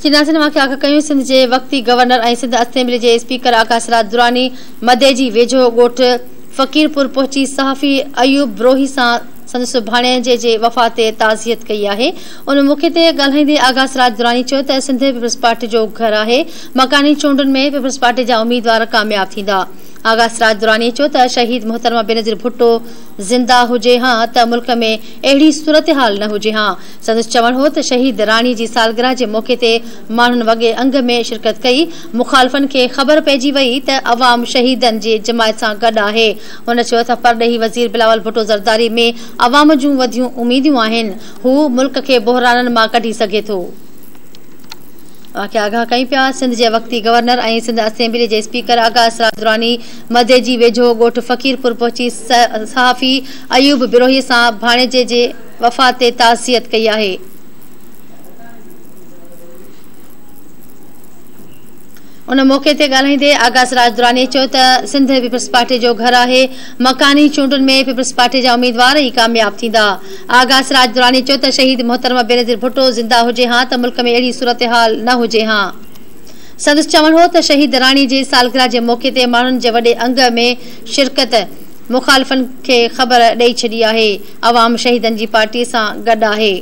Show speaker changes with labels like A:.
A: چيناسين اوهان کي آگاهه ڪيون سنڌ جي وقتي گورنر ۽ سنڌ اسيمبلي جي اسپيڪر آغا سراج دراني مديجي ويجهو ڳوٺ فقيرپور پهچي صحافي ايوب بروهي سان سندس ڀاڻيجي جي وفات تي تعزيت ڪئي آهي. ان موقعي تي ڳالهائيندي آغا سراج دراني چيو ته سنڌ پيپلز پارٽي جو گهر آهي، مڪاني چونڊن ۾ پيپلز پارٽي جا اميدوار ڪامياب ٿيندا. آغا سراج دراني چيو ته شهيد محترمه بينظير ڀٽو زنده هجي هان ته ملڪ ۾ اهڙي صورتحال نه هجي هان. سندس چوڻ هو ته شهيد راڻي جي سالگرهه جي موقعي تي ماڻهن وڏي انگ ۾ شرڪت ڪئي، مخالفن کي خبر پئجي وئي ته عوام شهيدن جي جماعت سان گڏ آهي. هن چيو ته پرڏيهي وزير بلاول ڀٽو زرداري ۾ عوام جون وڏيون اميدون آهن، هو ملڪ کي بحرانن مان ڪڍي سگهي ٿو. اوهان کي آگاهه ڪيون پيا، سنڌ جي وقتي گورنر ۽ سنڌ اسيمبلي جي اسپيڪر آغا سراج دراني مديجي ويجهو ڳوٺ فقيرپور پهچي صحافي ايوب بروهي سان ڀاڻيجي جي وفات تي تعزيت ڪئي آهي. ان موقعي تي ڳالهائيندي آغا سراج دراني چيو ته سنڌ پيپلز پارٽي جو گهر آهي، مڪاني چونڊن ۾ پيپلز پارٽي جا اميدوار ئي ڪامياب ٿيندا. آغا سراج دراني چيو ته شهيد محترمه بينظير ڀٽو زنده هجي هان ته ملڪ ۾ اهڙي صورتحال نه هجي هان. سندس چوڻ هو ته شهيد راڻي جي سالگرهه جي موقعي تي ماڻهن جي وڏي انگ ۾ شرڪت مخالفن کي خبر ڏئي ڇڏي آهي، عوام شهيدن جي پارٽي سان گڏ آهي.